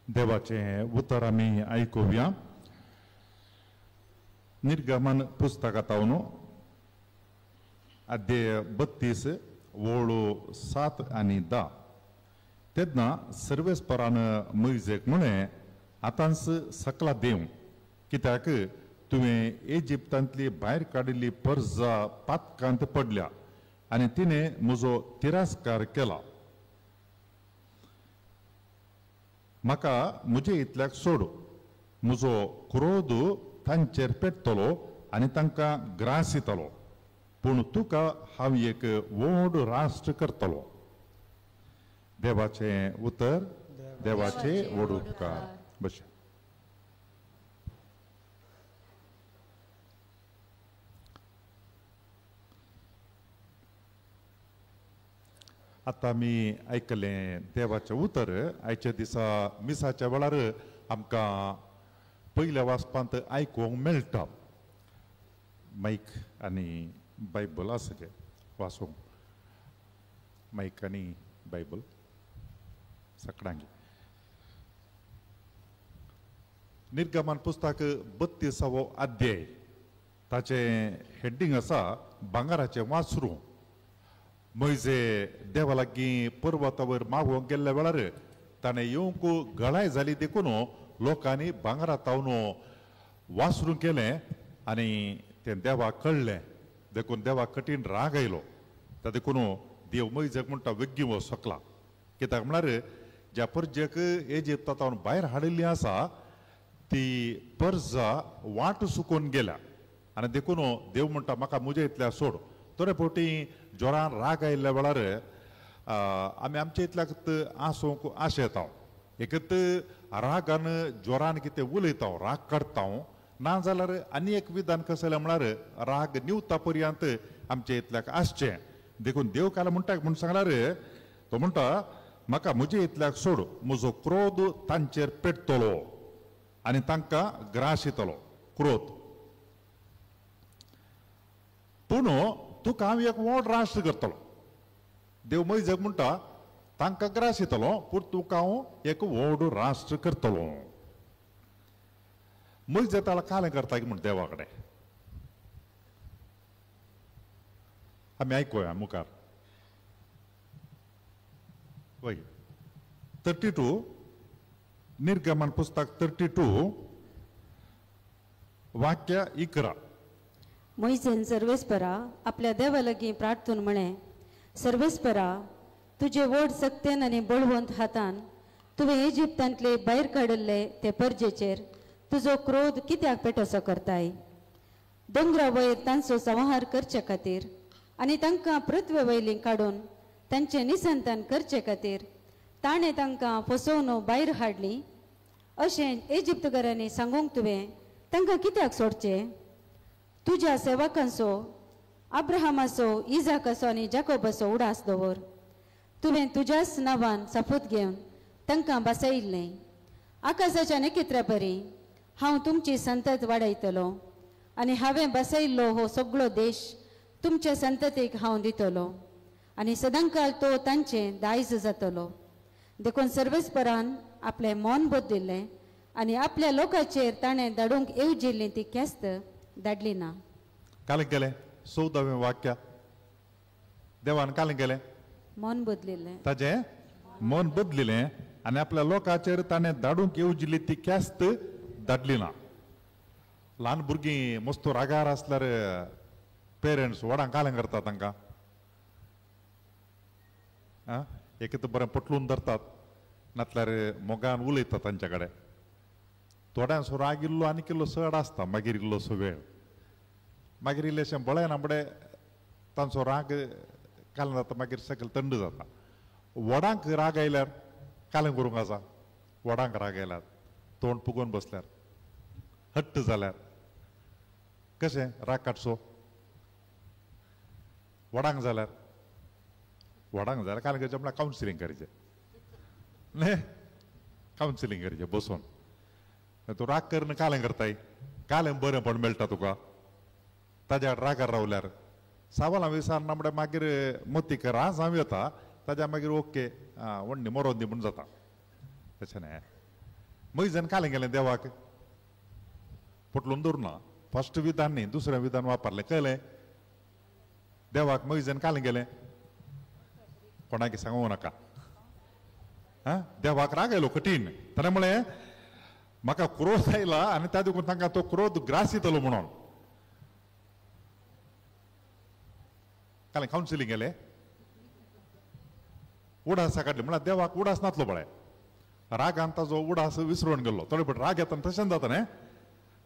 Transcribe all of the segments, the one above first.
देवाचें उतर आमी आयकुया. निर्गमन पुस्तकांत अध्याय 32 ओळो 7 आनी 10. तेन्ना सर्वेस्परान मोयजेक म्हळें, आतांच सकला देव, कित्याक तुवें इजिप्तांतली भायर काडिल्ली परजा पातकांत पडल्या आनी तिणें म्हजो तिरस्कार केला. म्हाका म्हजे इतल्याक सोड, म्हजो क्रोध तांचेर पेट्टलो आनी तांकां ग्रास दितलो, पूण तुका हांव एक व्हड राष्ट्र करतलो. देवाचें उतर, देवाचे व्हड उपकार. बशे. आतां आमी आयकलें देवाचें उतर. आयच्या दिसा मिसाच्या वेळार आमकां पयल्या वाचपांत आयकूंक मेळटा. मायक आनी बायबल आसा गे वाचूंक, मायक आनी बायबल सगळ्यांक. निर्गमन पुस्तक 32वो अध्याय, ताचें हेडींग आसा भांगराचें वासरूं. मोयजे देवा लागीं पर्वता वयर मागोवंक गेल्ल्या वेळार ताणें येवंक गळाय जाली देखून लोकांनी भांगरा तावन वासरूं केलें आनी तें देवाक कळ्ळें. देखून देवाक कठीण राग आयलो. त्या देखून देव मोयजेक म्हणटा, वेगीं वच सकला, कित्याक म्हळ्यार ज्या परजेक इजिप्ता तावन भायर हाडिल्ली आसा ती परजा वाट सुकून गेल्या आनी देखून देव म्हणटा म्हाका म्हजे इतल्या सोड. थोडे फावटी जोरान राग आयिल्ल्या वेळार आमी आमच्या इतल्याक आसूंक आशेता, एकत रागान जोरान कितें उलयता, राग काडटा, ना जाल्यार आनी एक विधान कसलें म्हळ्यार राग निवता पर्यंत आमच्या इतल्याक आसचें. देखून देव काल म्हणटा म्हूण सांगल्यार तो म्हणटा म्हाका म्हजे इतल्याक सोड, म्हजो क्रोध तांचेर पेट्टलो आनी तांकां ग्रास येतलो क्रोध, पूण तुका हांव एक व्हड राष्ट्र करतलो. देव मोयजेक म्हणटा तांकां ग्रास येतलो, पूण तुका हांव एक व्हड राष्ट्र करतलो. मोयजे ताका कालें करता म्हूण देवा कडेन आमी आयकुया मुखार. वय 32 निर्गमन पुस्तक 32 वाक्य 11. मोयजेन सर्वेस्परा आपल्या देवा लागीं प्रार्थून म्हळें, सर्वेस्परा, तुजे व्हड सक्तेन आनी बळवंत हातान तुवें इजिप्तांतले भायर काडिल्ले ते परजेचेर तुजो क्रोध कित्याक पेटोसो करताय? दोंगरा वयर तांचो संहार करचे खातीर आनी तांकां पृथ्वे वयली काडून तांचें निसंतान करचे खातीर ताणें तांकां फसोवन भायर हाडली अशें इजिप्तकारांनी सांगूंक तुवें तांकां कित्याक सोडचें? तुज्या सेवकांचो, अब्राहमाचो, इजाकाचो आनी जाकोबाचो उडास दवर. तुवें तुज्याच नांवान सपूत घेवन तांकां बसयिल्लें. आकाशाच्या नखेत्रा परी हांव तुमची संतत वाडयतलो आनी हांवें बसयिल्लो हो सगळो देश तुमच्या संततीक हांव दितलो आनी सदांकाळ तो तांचें दायज जातलो. देखून सर्वेस्परान आपलें मन बदलिल्लें आनी आपल्या लोकांचेर ताणें धाडूंक येवजिल्ली ती ख्यास्त धाडली ना. काल गेलें 14वें वाक्य, देवान काल गेलें मन बदलिल्लें, ताजें मन बदलिलें आनी आपल्या लोकांचेर ताणें धाडूंक येवजिल्ली ती ख्यास्त धाडली ना. ल्हान भुरगीं मस्त रागार आसल्यार पेरंट्स व्हडांक कालें करतात तांकां, एक तर बरें पटलून धरतात, नातल्यार मोगान उलयतात तांच्या कडेन. थोड्यांचो राग इल्लो आनी किल्लो चड आसता, मागीर इल्लोसो वेळ, मागीर इल्लेशें बळयना फुडें तांचो राग कालें जाता, मागीर सकयल थंड जाता. व्हडांक राग आयल्यार कालें करूंक आसा, व्हडांक राग आयल्यार तोंड फुगोवन बसल्यार, हट्ट जाल्यार कशें राग काडचो? व्हडांक जाल्यार, व्हडांक जाल्यार कालें करचें म्हळ्यार कावन्सिलींग करचें न्ही, कावन्सिलींग करचें बसोन. तूं राग करून कालें करताय, कालें बरें पण मेळटा तुका ताज्या रागार रावल्यार. सावलां विसारना म्हळ्यार मागीर मतीक राज जावं येता, ताज्या मागीर ओके वण्णी मरोन दी म्हूण जाता. तशें न्हय. मोयजेन कालें गेलें देवाक पोटलून दवरना. फर्स्ट विधान न्ही, दुसरें विधान वापरलें. कळ्ळें? देवाक मोयजेन कालें गेलें, कोणाक सांगू नाका. हा, देवाक राग आयलो कठीण. ताणें म्हळें म्हाका क्रोध आयला आनी त्या देखून तांकां तो क्रोध ग्रास दितलो म्हणून. कालें कावन्सिलींग गेलें, उडासा काडली. म्हळ्यार देवाक उडास नातलो पळय, रागान ताजो उडास विसरून गेल्लो. थोडे फावट राग येताना तशें जाता न्ही,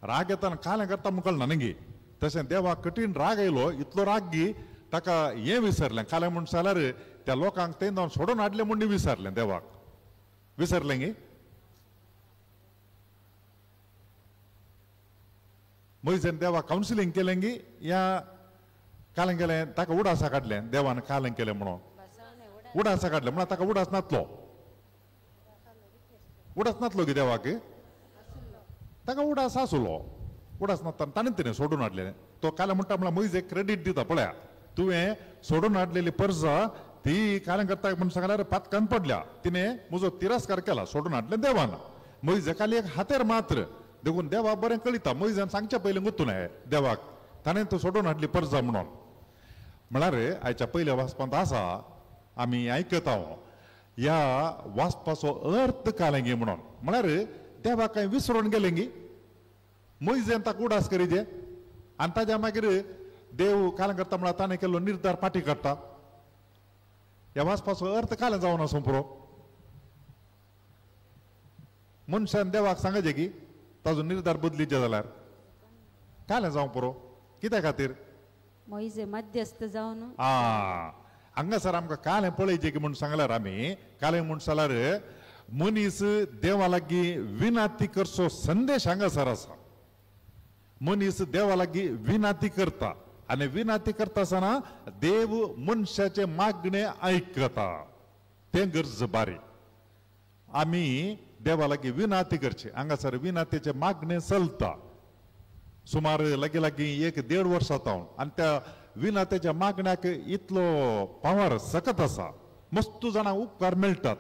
राग येताना कालें करता म्हूण कळना न्ही. तशें देवाक कठीण राग आयलो, इतलो राग गी ताका हें विसरलें. कालें म्हूण जाल्यार त्या लोकांक तें जावन सोडून हाडलें म्हूण विसरलें देवाक. विसरलें गी? मोयजेन देवाक कावन्सिलींग केलें गी या कालें केलें ताका उडासा काडलें देवान कालें केलें म्हणून उडासा काडलें म्हणल्यार ताका उडास नातलो. उडास नातलो गी देवाक? ताका उडास आसलो. उडास नासतना ताणें तिणें सोडून हाडलें. तो कालें म्हणटा म्हळ्यार मोयजेक क्रेडीट दिता, पळया तुवें सोडून हाडलेली परजा ती कालें करता म्हूण सांगल्यार पातकान पडल्या, तिणें म्हजो तिरस्कार केला, सोडून हाडलें देवान. मोयजे खाली एक हातेर मात्र देखून देवा बरें कळिता. मोयजेन सांगच्या पयलीं गुत्तून देवाक ताणें तो सोडून हाडली परजा म्हणून. म्हळ्यार आयच्या पयल्या वाचपांत आसा आमी आयकता ह्या वाचपाचो अर्थ कालें गी म्हणून. म्हळ्यार देवाक कांय विसरून गेलें गी? मोयजेन ताका उडास करीजे आनी ताज्या मागीर देव कालें करता म्हळ्यार ताणें केल्लो निर्धार फाटी काडटा. ह्या वाचपाचो अर्थ कालें जावन आसूं पुरो. मनशान देवाक सांगचें की ताजो निर्धार बदलीचे जाल्यार कालें जावं पुरो. कित्या खातीर? मोयजे मध्यस्थ जावन. हांगासर आमकां कालें पळयचें की म्हूण सांगल्यार आमी कालें म्हूण जाल्यार मनीस देवा लागीं विनाती करचो संदेश हांगासर आसा. मनीस देवा लागीं विनाती करता आनी विनाती करता आसतना देव मनशाचें मागणें आयकता. तें गरज बारी. आमी देवा लागीं विनाती करची. हांगासर विनातेचें मागणें चलता सुमार लागीं लागीं 1-1.5 वर्सां जावन आनी त्या विनातेच्या मागण्याक इतलो पावर सकत आसा. मस्त जाणां उपकार मेळटात,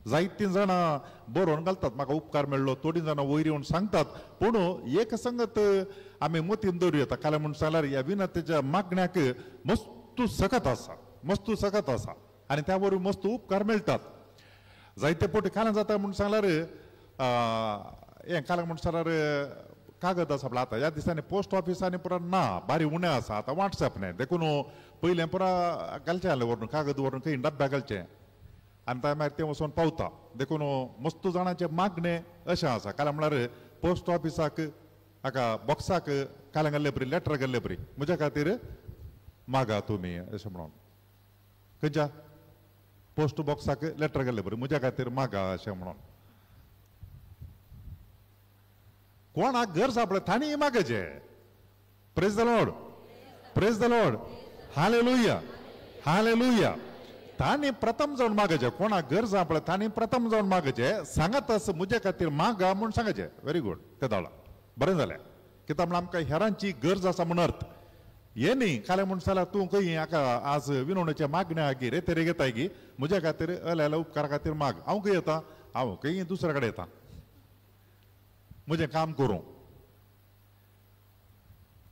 जायतीं जाणां बरोवन घालतात म्हाका उपकार मेळ्ळो, थोडीं जाणां वयर येवन सांगतात. पूण एक संगत आमी मतीन दवरूं येता. कालें म्हूण सांगल्यार ह्या विनातेच्या मागण्याक मस्तू सकत आसा, मस्तू सकत आसा आनी त्या वरवीं मस्त उपकार मेळटात. जायते फावटी कालें जाता म्हूण सांगल्यार हें कालें म्हूण सांगल्यार कागद आसा आपल्या. आतां ह्या दिसांनी पोस्ट ऑफिसांनी पुरा ना, बारी उणें आसा आतां वॉट्सएप न्ही. देखून पयलें पुरा घालचें आसलें व्हरून कागद व्हरून खंय डब्ब्या घालचें आनी ताय मागीर तें वचोन पावता. देखून मस्त जाणांचें मागणें अशें आसा. कालें म्हळ्यार पोस्ट ऑफिसाक हाका बॉक्साक कालें घाल्ले बरी लेटर घाल्ले बरी म्हज्या खातीर मागा तुमी अशें म्हणून. खंयच्या पोस्ट बॉक्साक लेटर घाल्ले बरी म्हज्या खातीर मागा अशें म्हणून. कोणाक गरज आपल्या तांणी मागचें. Praise the Lord, praise the Lord, hallelujah, hallelujah. तांणी प्रथम जावन मागचें. कोणाक गरज आपल्या तांणी प्रथम जावन मागचें. सांगत आस म्हज्या खातीर मागा म्हूण सांगचें. व्हेरी गूड, तें धांवलां बरें जालें. कित्याक म्हळ्यार आमकां हेरांची गरज आसा म्हूण अर्थ हें न्ही. कालें म्हूण जाल्यार तूं खंय हाका आज विनवणेच्या मागण्या गी रे तेरे घेताय गी म्हज्या खातीर अल्या उपकारा खातीर माग. हांव खंय येता? हांव खंय दुसऱ्या कडेन येता म्हजें काम करूं.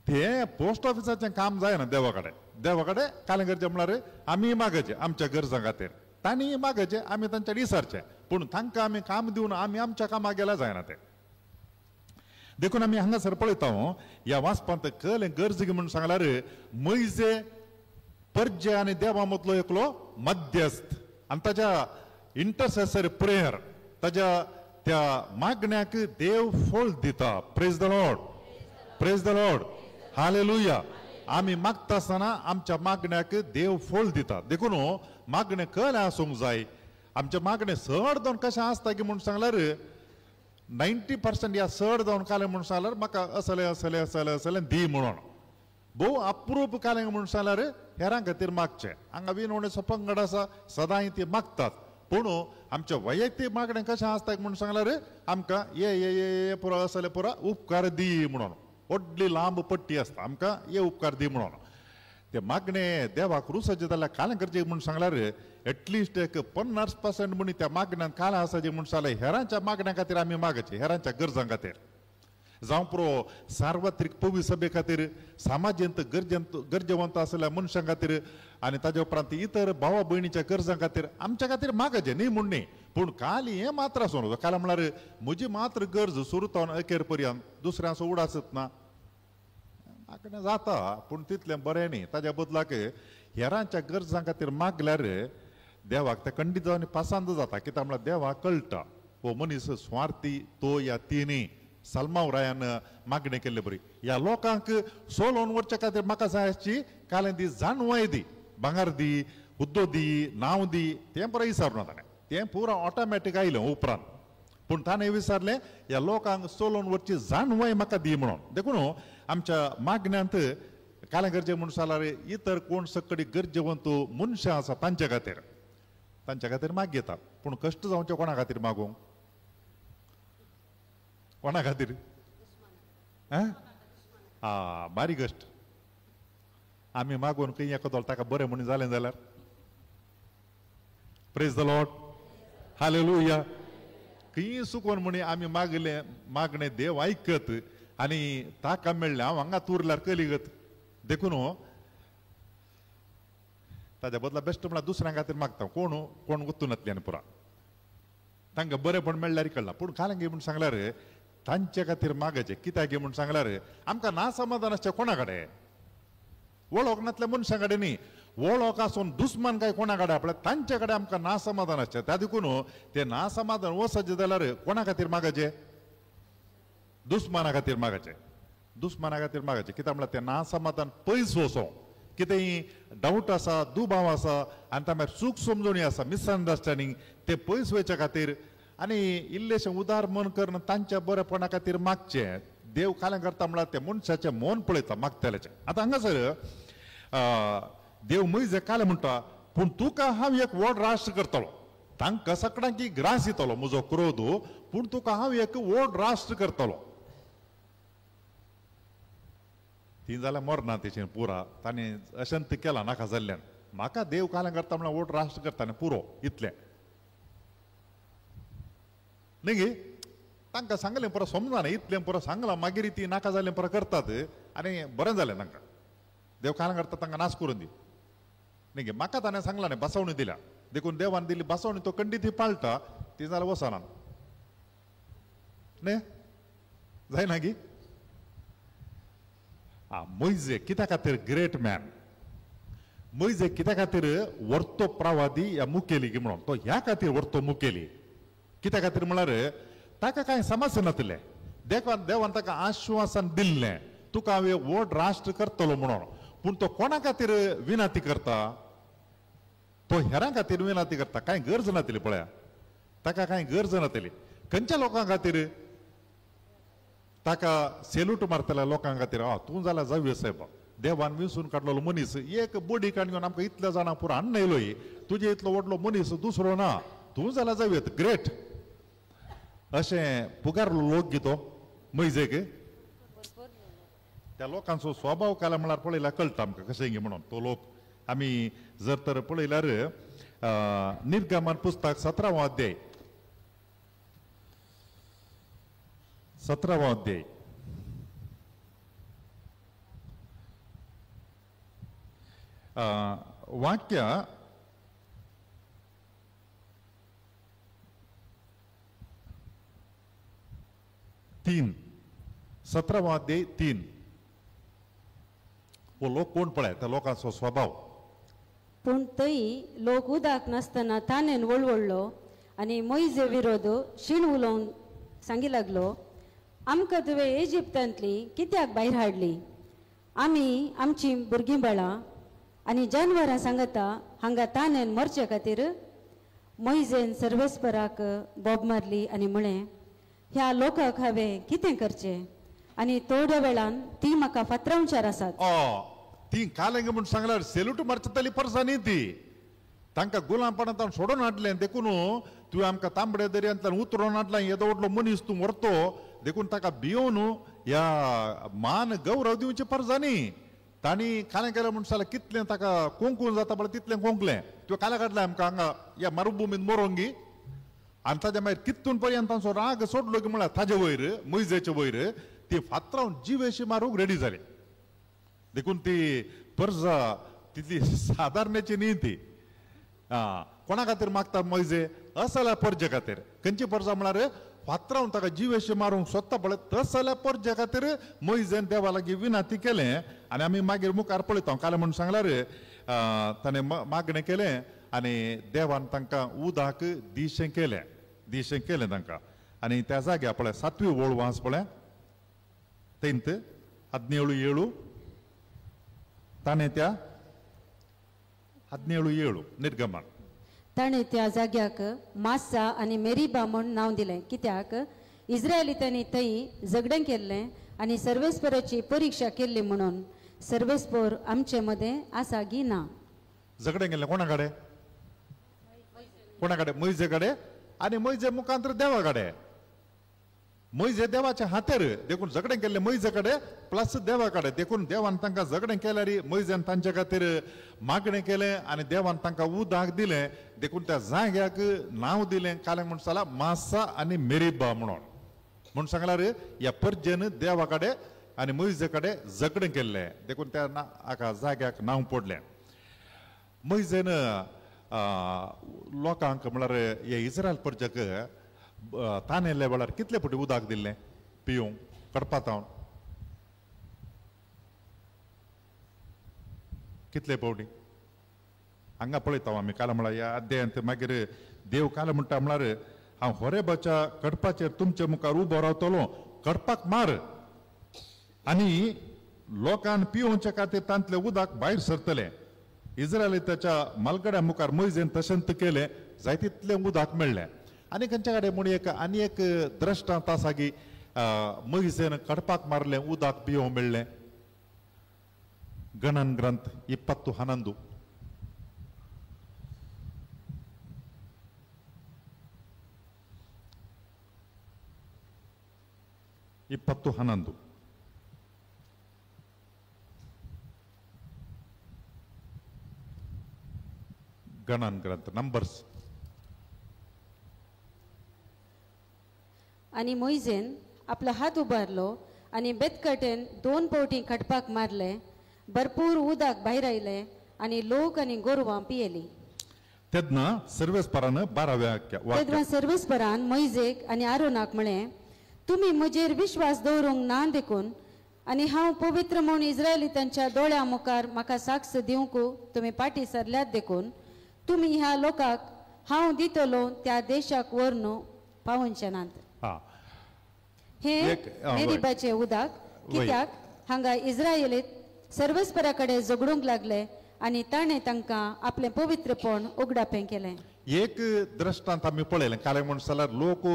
तें पोस्ट ऑफिसाचें काम जायना देवा कडेन. देवा कडेन कालें करचें म्हळ्यार आमी मागचें आमच्या गरजां खातीर, तांणी मागचें आमी तांच्या विसरचें. पूण तांकां आमी काम दिवन आमी आमच्या कामाक गेल्यार जायना तें. देखून आमी हांगासर पळयता ह्या वाचपांत कळ्ळें गरज म्हूण सांगल्यार मोयजे परजे आनी देवा मदलो एकलो मध्यस्थ आनी ताज्या इंटरसेसर प्रेयर ताज्या त्या मागण्याक देव फळ दिता. Praise the Lord, praise the Lord, hallelujah. आमी मागता आसतना आमच्या मागण्याक देव फळ दिता. देखून मागणें कळ्ळें आसूंक जाय. आमचें मागणें चड जावन कशें आसता की म्हूण सांगल्यार 90% ह्या चड जावन कालें म्हूण सांगल्यार म्हाका असलें असलें असलें असलें दी म्हणून. भोव अप्रूप कालें म्हूण सांगल्यार हेरां खातीर मागचें. हांगा विनवणेचो पंगड आसा सदांय ती मागतात. पूण आमचें वैयक्तीक मागणें कशें आसता म्हूण सांगल्यार आमकां ये ये ये पुरो असलें पुरो उपकार दी म्हणून. व्हडली लांब पट्टी आसता आमकां हे उपकार दी म्हणून. ते मागणे देवाक रुसाचें जाल्यार कालें करचें म्हूण सांगल्यार एटलिस्ट एक 50% म्हूण त्या मागण्यान कालें आसाचें म्हूण सांगल्यार हेरांच्या मागण्या खातीर आमी मागचें, हेरांच्या गरजां खातीर, जावं पुरो सार्वत्रीक पवी सभे खातीर, समाजेंत गरजेवंत आसल्या मनशां खातीर आनी ताजे उपरांत इतर भावा भयणीच्या गरजां खातीर आमच्या खातीर मागचें न्ही म्हूण न्ही. पूण काल हें मात्र आसूं काल म्हळ्यार म्हजी मात्र गरज सुरू जावन अखेर पर्यंत दुसऱ्यांचो उडासत ना. मागणें जाता पूण तितलें बरें न्ही. ताज्या बदलाक हेरांच्या गरजां खातीर मागल्यार देवाक तें खंडीत जावन पसंत जाता. कित्याक म्हळ्यार देवाक कळटा हो मनीस स्वार्थी तो या ती न्ही. सलमाव रायान मागणें केल्ले बरी ह्या लोकांक सोलोवन वचच्या खातीर म्हाका जाय आसची कालें दी जाणवाय दी, भांगर दी, हुद्दो दी, नांव दी, तें पुरो विचारूना ताणें, तें पुरो ऑटोमॅटीक आयलें उपरांत. पूण ताणें विचारलें ह्या लोकांक सोलोवन वचची जाणवाय म्हाका दी म्हणून. देखून आमच्या मागण्यांत कालें गरजे म्हूण सांगल्यार इतर कोण सकडी गरजेवंत मनशां आसा तांच्या खातीर, तांच्या खातीर मागयता. पूण कश्ट जावचें कोणा खातीर मागूंक, कोणा खातीर? आ बारीक कश्ट आमी मागून खंय एकादो ताका बरें म्हूण जालें जाल्यार. प्रेज the Lord, hallelujah. खंय चुकोन म्हणी आमी मागलें मागणें देव आयकत आनी ताका मेळ्ळें हांव हांगा तुरल्यार कलिगत. देखून ताज्या बदला बेश्ट म्हळ्यार दुसऱ्यां खातीर मागता. कोण कोण वतून नातले आनी पुरा तांकां बरेंपण मेळ्ळ्यार कळना. पूण कालें म्हूण सांगल्यार तांचे खातीर मागचें. कित्याक म्हूण सांगल्यार आमकां ना समाधान आसचें कोणा कडेन, वळख नातल्या मनशां कडेन न्ही. वळख आसून दुस्मान काय कोणा कडेन आपल्या तांचे कडेन आमकां ना समाधान आसचें. त्या देखून तें ना समाधान वचचें जाल्यार कोणा खातीर मागचें? दुस्माना खातीर मागचें, दुस्माना खातीर मागचें. कित्याक म्हळ्यार तें ना समाधान पयस वचों, कितेंय डावट आसा, दुबाव आसा आनी त्या मागीर चूक समजणी आसा, मिसअंडरस्टँडींग, तें पयस वयच्या खातीर आनी इल्लेशें उदार मन करून तांच्या बरेपणा खातीर मागचें. देव कालें करता म्हळ्यार तें मनशाचें मन पळयता मागतल्याचें. आतां हांगासर देव म्हजे कालें म्हणटा, पूण तुका हांव एक व्हड राष्ट्र करतलो, तांकां सगळ्यांकी ग्रास दितलो म्हजो क्रोध, पूण तुका हांव एक व्हड राष्ट्र करतलो. ती जाल्यार मरना तेचें पुरा ताणें अशंत केलां नाका जाल्ल्यान. म्हाका देव कालें करता म्हळ्यार व्हड राष्ट्र करता आनी पुरो इतलें न्ही गे. तांकां सांगलें पुरो समजना इतलें पुरो सांगलां, मागीर ती नाका जाल्लें पुरो करतात आनी बरें जालें तांकां. देव कालें करता तांकां नाश करून दी न्ही गे. म्हाका ताणें सांगलां न्ही, बसवणी दिल्या, देखून देवान दिली बसवणी तो खंडीत ती पाळटा, ती जाल्यार वचना न्ही, जायना गी. आ मोयजे कित्या खातीर ग्रेट मॅन, मोयजे कित्या खातीर वर्तो प्रवादी ह्या मुखेली गी म्हणून तो ह्या खातीर वर्तो मुखेली. कित्या खातीर म्हळ्यार ताका कांय समस्या नासलें. देवान देवान ताका आश्वासन दिल्लें तुका हांव व्हड राष्ट्र करतलो म्हणून. पूण तो कोणा खातीर विनंती करता? तो हेरां खातीर विनंती करता. कांय गरज नासली पळया, ताका कांय गरज नासली. खंयच्या लोकां खातीर? ताका सेल्यूट मारतल्या लोकां खातीर. आ तूं जाल्यार जावया साहेब, देवान विसून काडलेलो मनीस, एक बडी काडून घेवन आमकां इतल्या जाणां पुरो हाडून येयलोय, तुजे इतलो व्हडलो मनीस दुसरो ना, तूं जाल्यार जावयत ग्रेट अशें पुगारलो लोक घेतो मैजेक. त्या लोकांचो स्वभाव काला म्हळ्यार पळयल्यार कळटा आमकां कशें गी म्हणून तो लोक. आमी जर तर पळयल्यार निर्गमन पुस्तक 17वो अध्याय, 17वो अध्याय, वाक्य 3, 17वो अध्याय 3. हो लोक कोण पळय त्या लोकांचो स्वभाव. पूण थंय लोक उदक नासतना ताणें वळवळलो आनी मोयजे विरोध शीण उलोवन सांगी लागलो, आमकां तुवें इजिप्तांतली कित्याक भायर हाडली? आमी आमची भुरगीं बाळां आनी जानवरां सांगता हांगा ताणें मरचे खातीर. मोयजेन सर्वेस्पराक बोब मारली आनी म्हळें, ह्या लोकांक हांवें कितें करचें? आनी थोड्या वेळान ती म्हाका फातरावचार आसात. ती कालेंग म्हूण सांगल्यार सेल्यूट मारतली परसा न्ही ती, तांकां गुलामपणांत सोडून हाडलें, देखून तुवें आमकां तांबड्या दर्यांतल्यान उतरोवन हाडला, येदो व्हडलो मनीस तूं व्हरतो, देखून ताका भियोवन ह्या मान गौरव दिवचे परसा न्ही. तांणी कालें केलें म्हूण जाल्यार कितलें ताका कोंकून जाता पळय तितलें कोंकलें. तुवें कालें काडलें आमकां हांगा ह्या मरुभुमींत मोरोंगी. आनी ताज्या मागीर कितून पर्यंत तांचो राग सोडलो की म्हळ्यार ताजे वयर मैजेचे वयर ती फातरावन जिवेशी मारूंक रेडी जाली. देखून ती परजा तितली सादारण्याची न्ही ती. कोणा खातीर मागता मैजे? असल्या परजे खातीर. खंयची परजा म्हळ्यार फातरावन ताका जिवेशी मारूंक सोदता पळय तसल्या परजे खातीर मैजेन देवा लागीं विनंती केलें. आनी आमी मागीर मुखार पळयता काल म्हणून सांगल्यार ताणें मागणें केलें आनी देवान तांकां उदक दिशें केलें, दिशें केलें तांकां. आनी त्या जाग्यार पळय सातवी ओळ वाच पळय तेंत 17:7 ताणें त्या 17:7 निर्गमन. ताणें त्या जाग्याक मास्सा आनी मेरीबा म्हूण नांव दिलें, कित्याक इस्रायलितांनी थंय झगडें केल्लें आनी सर्वेस्पराची परिक्षा केल्ली म्हणून सर्वेस्पर आमचे मदें आसा गी ना. झगडें केल्लें कोणा कडेन? कोणा कडेन? मैजे कडेन आनी मैजे मुखांतर देवा कडेन. मैजे देवाच्या हातेर, देखून झगडें केल्लें मैजे कडेन प्लस देवा कडेन. देखून देवान तांकां झगडें केल्यार मैजेन तांचे खातीर मागणें केलें आनी देवान तांकां उदक दिलें. देखून त्या जाग्याक नांव दिलें कालें म्हूण सांगला मासा आनी मेरीबा म्हणून. म्हूण सांगल्यार ह्या परजेन देवा कडेन आनी मैजे कडेन झगडें केल्लें, देखून त्या हाका जाग्याक नांव पडलें. मैजेन लोकांक म्हळ्यार हे इस्रायल परजेक तानेल्ल्या वेळार कितले फावटी उदक दिल्लें पिवंक कडपातावन? कितले फावटी? हांगा पळयता आमी काल म्हळ्यार ह्या अध्यायांत मागीर देव काल म्हणटा म्हळ्यार हांव होरेबाच्या कडपाचेर तुमचे मुखार उबो रावतलो, कडपाक मार आनी लोकान पिवोवचे खातीर तांतलें उदक भायर सरतलें. इस्रायलिताच्या मालगड्या मुखार मैजेन तशेंच केलें, जाय तितलें उदक मेळ्ळें. आनी खंयच्या कडेन म्हूण एक आनी एक द्रश्टांत आसा की मैजेन कडपाक मारलें उदक पिवोवंक मेळ्ळें. गणन ग्रंथ 20:11. 20:11. गणन ग्रंथ नंबर्स. आनी मोयजेन आपलो हात उबारलो आनी बेतकटेन 2 फावटी खटपाक मारले, भरपूर उदक भायर आयलें आनी लोक आनी गोरवां पियेली. तेन्ना सर्वेस्परान 12व्या तेन्ना सर्वेस्परान मोयजेक आनी आरोनाक म्हळें, तुमी म्हजेर विश्वास दवरूंक ना देखून आनी हांव पवित्र म्हूण इस्रायलितांच्या दोळ्यां मुखार म्हाका साक्ष दिवंक तुमी फाटीं सरल्यात देखून तुमी ह्या लोकांक हांव दितलो त्या देशाक व्हरून पावोवचे नात. हे मेरीबाचें उदक कित्याक हांगा इस्रायलीत सर्वेस्परा कडेन झगडूंक लागले आनी ताणें तांकां आपलें पवित्रपण उगडापें केलें. एक द्रश्टांत आमी पळयलें कालें म्हूण जाल्यार लोक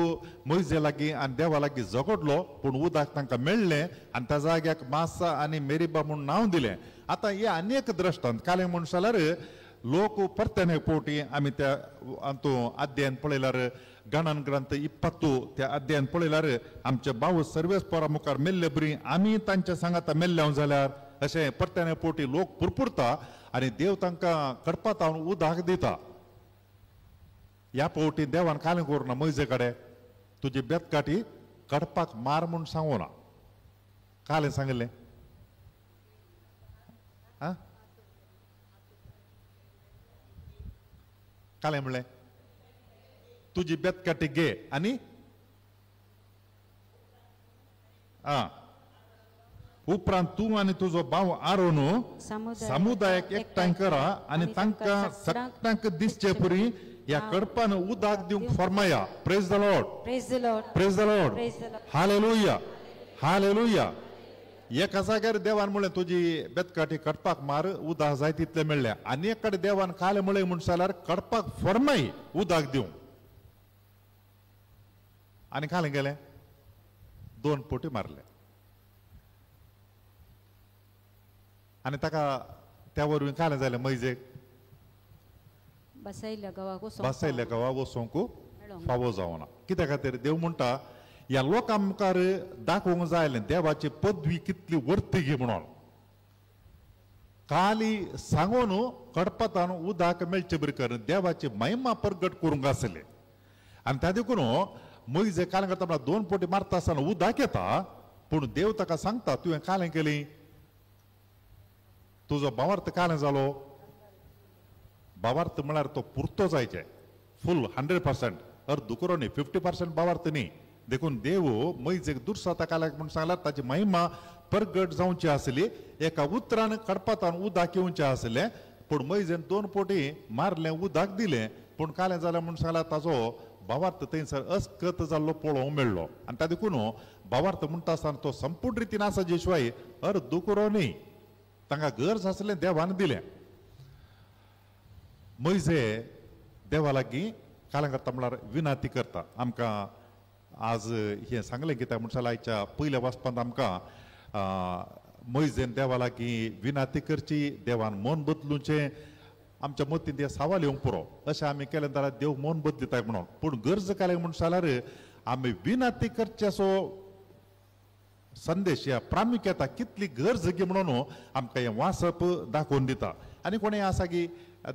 मैजे लागीं आनी देवा लागीं झगडलो पूण उदक तांकां मेळ्ळें आनी त्या जाग्याक मासा आनी मेरीबा म्हूण नांव दिलें. आतां हे आनी एक द्रश्टांत कालें म्हूण जाल्यार लोक परत्यान एक फावटी आमी त्या हातूंत अध्ययन पळयल्यार गणन ग्रंथ 20 त्या अध्ययन पळयल्यार आमचे भाव सर्वेस्परा मुखार मेल्ले बरी आमी तांच्या सांगाता मेल्ले जाल्यार अशें परत्यान फावटी लोक पुरपुरता आनी देव तांकां कडपातावन उदक दिता. ह्या फावटी देवान कालें करूं ना मैजे कडेन तुजी बेतकाठी कडपाक मार म्हूण सांगू ना. कालें सांगिल्लें आं कालें म्हणलें तुजी बेतकाठी घे आनी आं उपरांत तूं आनी तुजो भाव आरोन समुदायाक एकठांय करा आनी तांकां सगळ्यांक दिसचे पुरी ह्या कडपान उदक दिवंक फर्माया. Praise the Lord, praise the Lord, praise the Lord, hallelujah, hallelujah. एका जाग्यार देवान म्हणलें तुजी बेतकाठी कडपाक मार उदक जाय तितलें मेळ्ळें. आनी एक कडेन देवान कालें म्हणलें म्हूण जाल्यार कडपाक फर्माय उदक दिवंक आनी कालें गेलें 2 फावटी मारले आनी ताका त्या वरवीं कालें जालें मैजेक बसयल्ल्या गांवाक बसयल्ल्या गांवाक वचोंक फावो जावना. कित्या खातीर देव म्हणटा ह्या लोकां मुखार दाखोवंक जाय आसलें देवाची पदवी कितली वर्ती म्हणून. काली सांगून कडपतान उदक मेळचे बरी कर देवाची महिमा प्रगट करूंक आसले. आनी त्या देखून मोयजे कालें करता म्हळ्यार दोन पोटी मारता आसतना उदक येता, पूण देव ताका सांगता तुवें कालें केली, तुजो भावार्थ कालें जालो. भावार्थ म्हळ्यार तो पुरतो जायचे, फूल 100%, अर्द दुकरो न्ही, 50% भावार्थ न्ही. देखून देव मोयजेक दुरसाता काल्याक म्हूण सांगल्यार ताची महिमा प्रगट जावची आसली, एका उतरान कडपातान उदक येवचें आसलें. पूण मोयजेन दोन पोटी मारलें, उदक दिलें, पूण कालें जालें म्हूण सांगल्यार ताजो भावार्थ थंयसर अस्कत जाल्लो पळोवंक मेळ्ळो. आनी त्या देखून भावार्थ म्हणटा आसतना तो संपूर्ण रितीन आसा जे शिवाय अर्द दुकरो न्ही. तांकां गरज आसलें देवान दिलें. मोयजे देवा लागीं कालें करता म्हळ्यार विनाती करता. आमकां आज हें सांगलें कित्याक म्हण जाल्यार आयच्या पयल्या वाचपांत आमकां मोयजेन देवा लागीं विनाती करची, देवान मन बदलुचें, आमच्या मतींत हें सवाल येवंक पुरो. अशें आमी केलें जाल्यार देव मन बदलिता म्हणून. पूण गरज कालें म्हण जाल्यार आमी विनाती करचे असो संदेश ह्या प्रामुख्यता कितली गरज गी म्हणून आमकां हें वाचप दाखोवन दिता. आनी कोणें आसा की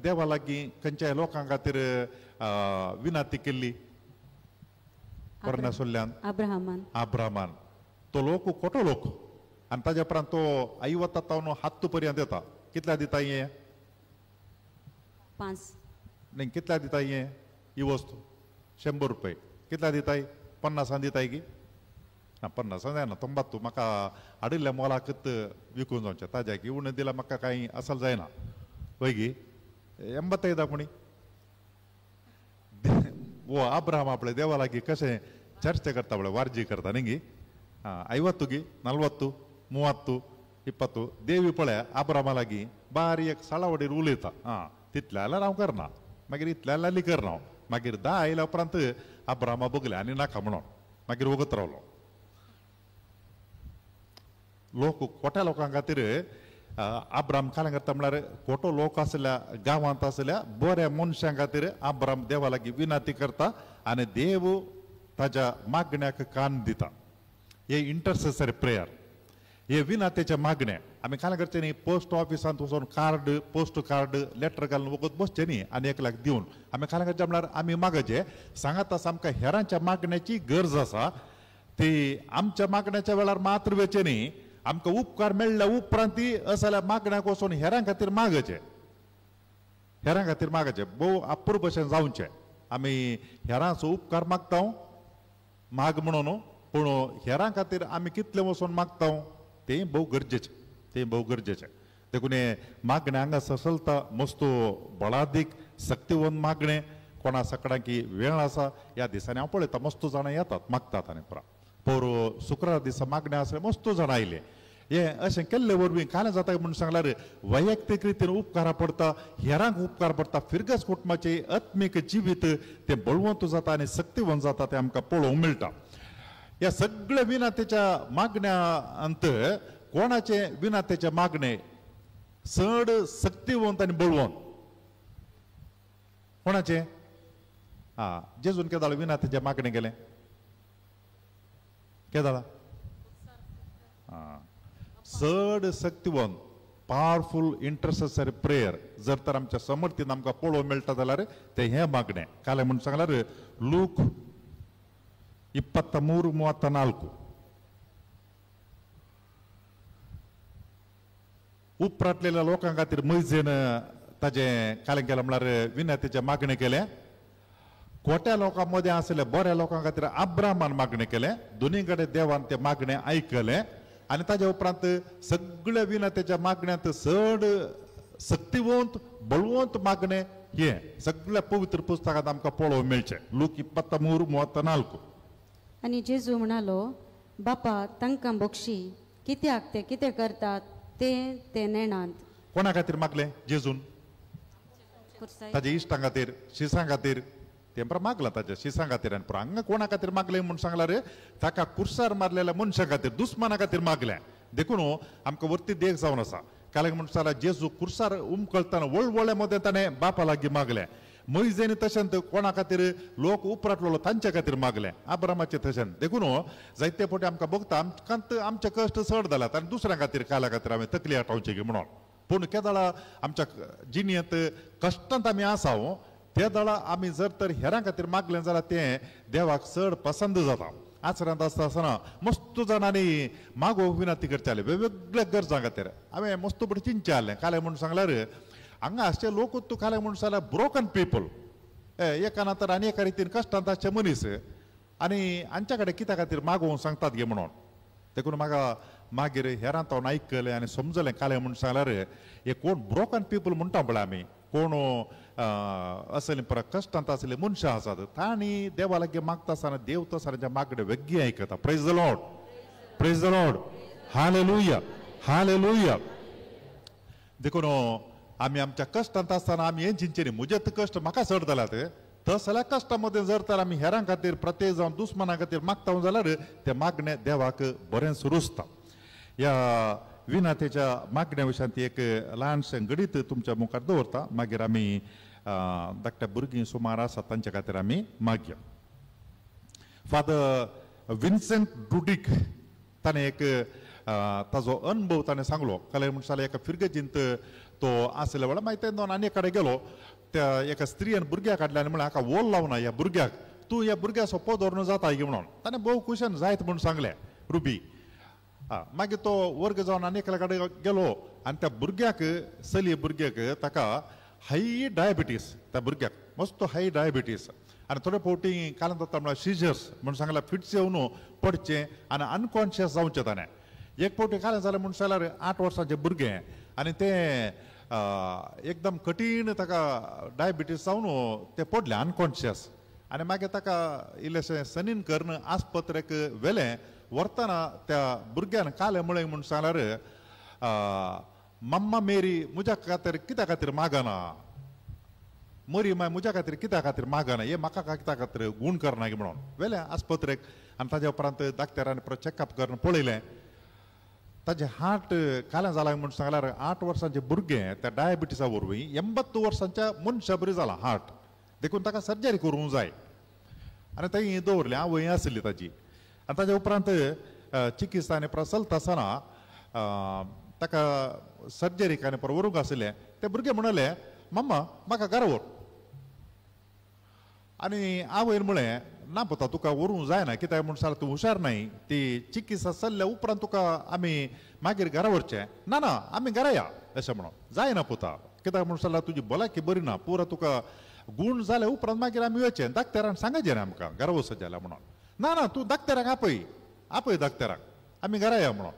देवा लागीं खंयच्याय लोकां खातीर विनाती केल्ली परनासुल्ल्यान अब्राहमान, अब्राहमान तो लोक खोटो लोक. आनी ताज्या उपरांत तो आई वता तावन हात पर्यंत येता. कितल्या दिता हें? 5. न्ही, कितल्या दिता हें ही वस्तू? 100 रुपये. कितल्या दिताय? 50 दिताय की? ना, 50 जायना, 90 म्हाका हाडिल्ल्या मोलाकच विकून जावचें, ताज्या की उणें दिल्यार म्हाका कांय असल जायना. वय गी 85 कोणी वो अब्राहम आपले देवा लागीं कशें चर्चा करता पळय, वार्जी करता न्ही गी. 50 गी 40 30 20 देवी पळय अब्राहमा लागीं बारीक साळावडीर उलयता. आं, तितल्या जाल्यार हांव करना, मागीर इतल्या जाल्यार करना हांव. मागीर 10 आयल्या उपरांत अब्राहमा बगले आनी नाका म्हणून मागीर वगत रावलो. लोक खोट्या लोकां खातीर अब्राहम कालें करता म्हळ्यार खोटो लोक आसल्या गांवांत आसल्या बऱ्या मनशां खातीर अब्राहम देवा लागीं विनंती करता आनी देव ताज्या मागण्याक कान दिता. हे इंटरसेसरी प्रेयर, हे विनातेचें मागणें आमी कालें करचें न्ही. पोस्ट ऑफिसांत वचून कार्ड, पोस्ट कार्ड, लेटर घालून वगत बसचें न्ही आनी एकल्याक दिवन आमी कालें करचें म्हळ्यार आमी मागचें सांगात आसा आमकां हेरांच्या मागण्याची गरज आसा, ती आमच्या मागण्याच्या वेळार मात्र वेचें न्ही, आमकां उपकार मेळ्ळ्या उपरांत ती अस जाल्यार मागण्याक वचून हेरां खातीर मागचें, हेरां खातीर मागचें. भोव अप्रूप भशेन जावचें. आमी हेरांचो उपकार मागता माग म्हणून, पूण हेरां खातीर आमी कितलें वचून मागता तें भोव गरजेचें, तें भोव गरजेचें. देखून हें मागणें हांगासर चलता मस्त बळादीक सक्तिवंत मागणें. कोणा सगळ्यांकी वेळ आसा ह्या दिसांनी हांव पळयता मस्त जाणां येतात मागतात. आनी पुरा पोर शुक्रार दिसा मागणें आसलें मस्त जाणां आयलें. हें अशें केल्ले वरवीं कालें जाता म्हूण सांगल्यार वैयक्तीक रितीन उपकारा पडटा, हेरांक उपकार पडटा, फिरगस कुटुंबाचें आत्मीक जिवीत तें बळवंत जाता आनी सक्तिवंत जाता, तें आमकां पळोवंक मेळटा. ह्या सगळ्या विनातेच्या मागण्यांत कोणाचें विनातेचें मागणें चड सक्तिवंत आनी बळवंत कोणाचें? आं, जेजून केदाळ विनातेचें मागणें केलें? केदाळ? आं, चड सक्तिवंत पावरफूल इंटरसेसरी प्रेयर जर तर आमच्या समर्थीन आमकां पळोवंक मेळटा जाल्यार तें हें मागणें. कालें म्हूण सांगल्यार लूक 23 34 उपराटलेल्या लोकां खातीर मैजेन ताजें कालें केलें म्हळ्यार विनंतीचें मागणें केलें. खोट्या लोकां मदें आसले बऱ्या लोकां खातीर अब्राहमान मागणें केलें. दोनी कडेन देवान तें मागणें आयकलें आनी ताज्या उपरांत सगळ्या विनंतीच्या मागण्यांत चड सक्तिवंत बळवंत मागणें हें सगळ्या पवित्र पुस्तकांत आमकां पळोवंक मेळचें. लूक 23 34. आनी जेजू म्हणालो, बापा तांकां बक्षी, कित्याक ते कितें करतात ते ते नेणात. कोणा खातीर मागलें जेजून? ताज्या इश्टां खातीर, शिसां खातीर तें मागलां ताज्या शिसां खातीर. आनी पूण हांगा कोणा खातीर मागलें म्हूण सांगलां रे? ताका कुर्सार मारलेल्या मनशां खातीर, दुस्माना खातीर मागलें. देखून आमकां वरती देख जावन आसा. काल म्हूण सांगला जेजू कुर्सार उमकळतना वळवळे मदें ताणें बापा लागीं मागलें. मोयजेन तशेंच कोणा खातीर लोक उपराटलेलो तांच्या खातीर मागलें, अब्रामाचें तशेंच. देखून जायते फावटी आमकां बगता आमकां आमचे कश्ट चड जाल्यात आनी दुसऱ्या खातीर काल्या खातीर हांवें तकली आटावची की म्हणून. पूण केदळा आमच्या जिणेंत कश्टांत आमी आसा ते दळा आमी जर तर हेरां खातीर मागलें जाल्यार तें देवाक चड पसंद जाता. आचरांत आसता आसतना मस्त जाणांनी मागोवंक विनंती करताले वेगवेगळ्या गरजां खातीर. हांवें मस्त बरें चिंतचें आहलें कालें म्हूण सांगल्यार हांगा आसचे लोक तूं कालें म्हूण सांगल्यार ब्रोकन पिपल, एका ना तर आनी एका रितीन कश्टांत आसचे मनीस आनी हांच्या कडेन कित्या खातीर मागोवंक सांगतात गे म्हणून. देखून म्हाका मागीर हेरां तावन आयकलें आनी समजलें कालें म्हूण सांगल्यार हे कोण ब्रोकन पिपल म्हणटा पळय आमी, कोण असले परत कश्टांत आसले मनशां आसात तांणी देवा लागीं मागता आसतना देव तो तांच्या मागणें वेगळी आयकता. Praise the Lord, praise the Lord, hallelujah, hallelujah. देखून आमी आमच्या कश्टांत आसतना आमी हें चिंतचें न्ही म्हजे कश्ट म्हाका चड जाल्यात, तसल्या कश्टां मदें जर तर आमी हेरां खातीर प्रत्येक जावन दुस्माना खातीर मागता जाल्यार तें मागणें देवाक बरेंच रुचता. ह्या विनातेच्या मागण्या विशयांत एक ल्हानशें गणीत तुमच्या मुखार दवरता, मागीर आमी धाकट्या भुरगीं सुमार आसात तांच्या खातीर आमी मागया. फादर विन्सेंट डुडीक ताणें एक ताजो अणभव ताणें सांगलो. कालें म्हण जाल्यार एका फिर्गजींत तो आसल्या वेळार मागीर तेन्ना आनी कडेन गेलो, त्या एका स्त्रियेन भुरग्याक हाडलें आनी म्हणलें हाका ओल लावना ह्या भुरग्याक, तूं ह्या भुरग्या सोपो दवरून जाता म्हणून. ताणें भोव खुशेन जायत म्हूण सांगलें रुबी. मागीर तो वर्ग जावन आनी एकल्या कडेन गेलो आनी त्या भुरग्याक चली भुरग्याक ताका हाय डायबिटीस, त्या भुरग्याक मस्त हाय डायबिटीस आनी थोडे फावटी कालन जाता म्हळ्यार सिजर्स म्हूण सांगल्यार फिट्स येवन पडचें आनी अनकॉन्शियस जावचें ताणें. एक फावटी कालें जालें म्हूण सांगल्यार 8 वर्सांचें भुरगें आनी तें एकदम कठीण ताका डायबिटीस जावन तें पडलें अनकॉन्शियस आनी मागीर ताका इल्लेशें सनीन करून आस्पत्रेक व्हेलें. व्हरतना त्या भुरग्यान कालें म्हळें म्हूण सांगल्यार मम्मा मेरी म्हज्या खातीर कित्या खातीर मागना, मरी माय म्हज्या खातीर कित्या खातीर मागना, हे म्हाका कित्या खातीर गूण करना म्हणून व्हेलें आस्पत्रेक. आनी ताज्या उपरांत डाक्टरान परत चॅकअप करून पळयलें ताजें हार्ट कालें जालां म्हूण सांगल्यार 8 वर्सांचें भुरगें त्या डायबिटीसा वरवीं 80 वर्सांच्या मनशा बरी जालां हार्ट, देखून ताका सर्जरी करूंक जाय. आनी थंय दवरलें आवय आसली ताजी. आनी ताज्या उपरांत चिकित्सा आनी परत चलता आसतना ताका सर्जरीक आनी परत व्हरूंक आसलें. ते भुरगें म्हणलें मम्मा म्हाका घरा व्हर. आनी आवयन म्हळें ना पुता तुका व्हरूंक जायना, कित्याक म्हूण सांगल्यार तूं हुशार न्हय, ती चिकित्सा चल्ल्या उपरांत तुका आमी मागीर घरा व्हरचें. ना ना आमी घरा या अशें म्हणून जायना पुता, कित्याक म्हूण सांगल्यार तुजी भलायकी बरी ना, पुरा तुका गूण जाल्या उपरांत मागीर आमी वचचें, डाक्टरान सांगचें न्ही आमकां घरा वचत जाल्यार म्हणून. ना ना तूं डाक्टराक आपय, आपय डाक्टराक, आमी घरा या म्हणून.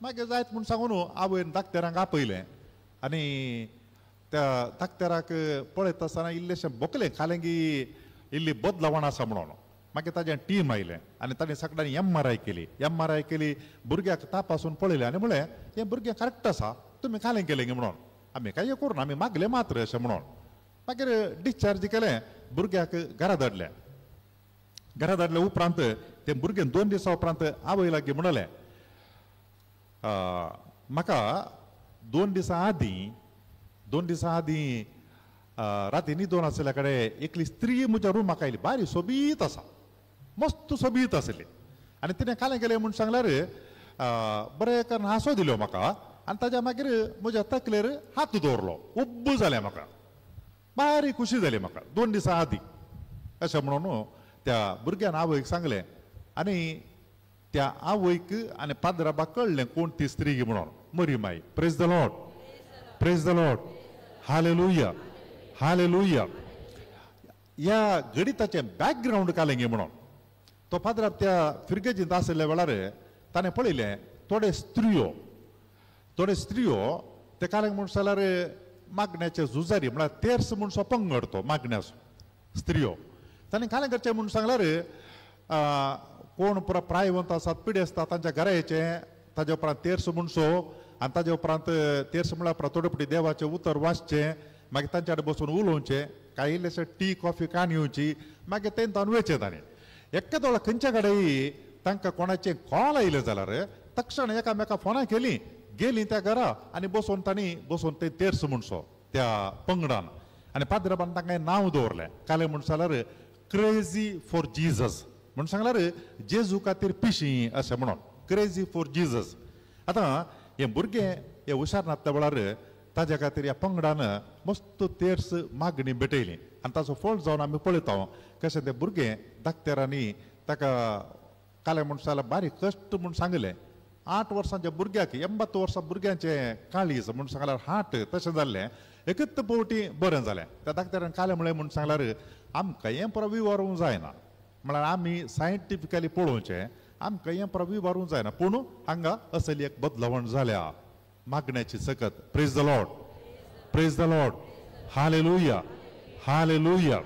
मागीर जायत म्हूण सांगून आवयन डाक्टरांक आपयलें आनी त्या डाक्टराक पळयता आसतना इल्लेशें बोकलें खालें की इल्ली बदलावण आसा म्हणून. मागीर ताजें टीम आयलें आनी ताणें सगळ्यांनी MRI केली. MRI केली, भुरग्याक तपासून पळयलें आनी म्हणलें हें भुरगें करेक्ट आसा, तुमी खालें केलें गे म्हणून, आमी कांय करूं आमी मागलें मात्र अशें म्हणून. मागीर डिस्चार्ज केलें, भुरग्याक घरा धाडलें. घरा धाडल्या उपरांत तें भुरगें 2 दिसां उपरांत आवय लागीं म्हणलें म्हाका 2 दिसां आदीं 2 दिसां आदीं राती न्हिदोन आसल्या कडेन एकली स्त्री म्हज्या रुमाक आयली, बारी सोबीत आसा, मस्त सोबीत आसली आनी तिणें कालें केलें म्हूण सांगल्यार बरें कारण हांसो दिलो म्हाका आनी ताज्या मागीर म्हज्या तकलेर हात दवरलो, उब्ब जालें म्हाका, बारी खुशी जाली म्हाका 2 दिसां आदीं अशें म्हणून त्या भुरग्यान आवयक सांगलें. आनी त्या आवयक आनी पाद्राबाक कळ्ळें कोण ती स्त्री म्हणून, मरी माई. Praise the Lord, praise the Lord, hallelujah, hallelujah. ह्या गणिताचें बॅकग्रावंड कालें गे म्हणून तो पाद्राब त्या फिर्गजींत आशिल्ल्या वेळार ताणें पळयलें थोडे स्त्रियो, थोडे स्त्रियो ते कालें म्हूण जाल्यार मागण्याचे झुजारी म्हळ्यार तेर्स म्हूण सो पंगड तो मागण्याचो स्त्रियो. ताणें कालें करचें म्हूण सांगल्यार कोण पुरा प्रायवंत आसात पिडेस्ता तांच्या घरा येचें, ताज्या उपरांत तेर्स म्हणसो आनी ताज्या उपरांत तेर्स म्हळ्यार उपरांत थोडे फावटी देवाचें उतर वाचचें, मागीर तांच्या कडेन बसून उलोवचें, कांय इल्लेशें टी कॉफी कान येवची, मागीर तें तावन वयचें. ताणें एका दोळा खंयच्या कडेन तांकां कोणाचें कॉल आयलें जाल्यार तक्षण एकामेका फोनां केली, गेलीं त्या घरा आनी बसून तांणी बसून ते तेर्स म्हणसो त्या पंगडान आनी पाद्राबान तांकां नांव दवरलें कालें म्हूण जाल्यार क्रेजी फॉर जिजस म्हूण सांगल्यार जेजू खातीर पिशी अशें म्हणून, क्रेजी फॉर जिजस. आतां हें भुरगें हें हुशार नासल्या वेळार ताज्या खातीर ह्या पंगडान मस्त तेर्स मागणी भेटयली आनी ताचो फळ जावन आमी पळयता कशें तें भुरगें दाक्तेरांनी ताका काले म्हूण सांगल्यार बारीक कश्ट म्हूण सांगलें. 8 वर्सांच्या भुरग्याक 80 वर्सां भुरग्यांचें काळीज म्हूण सांगल्यार हार्ट तशें जाल्लें, एकच पवटी बरें जालें. त्या दाक्तेरान कालें म्हळें म्हूण सांगल्यार आमकां हें पुरो विवारूंक जायना, म्हळ्यार आमी सायंटिफिकली पळोवचें, आमकां हें पुरो विवारूंक जायना, पूण हांगा असली एक बदलावण जाल्या मागण्याची सकत. Praise the Lord, praise the Lord, hallelujah, hallelujah.